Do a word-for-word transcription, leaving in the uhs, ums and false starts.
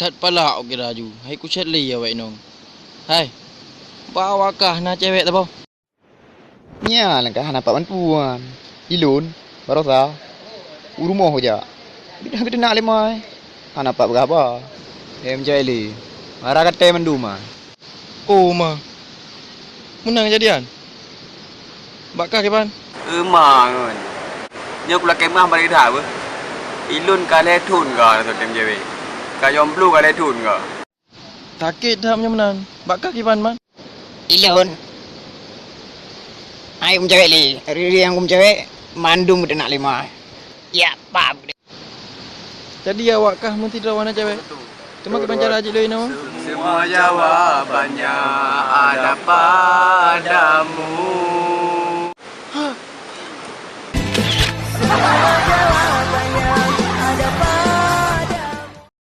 That palak oke laju. Hai kucet lé awak inong. Hai. Ba awak kah na cewek tabo? Nya langkah hana pat bantuan. Ilôn, barosa, u rumoh jak. Bidah geude nak lemai. Hana pat peugah haba. Em cewek lé. Mara kata mandum ah. Oh ma. Meunan kejadian? Bak kah kiban? Euma ngon. Nyoe kulakée mah bari that beuh. Ilôn ka lhée thon ka rasa tem jawé. Ka jomblo ka lhée thon ka. Sakét that meunyoe meunan. Bak kah kiban man? Ilôn. Hai kum cewek lé. Riri nyang kum cewek mandum geude nak lemai. Ya, paham. Jadi awak kah meusidroe hana cewek? Teuma kiban cara jih lôn nama? Semua jawabannya ada padamu.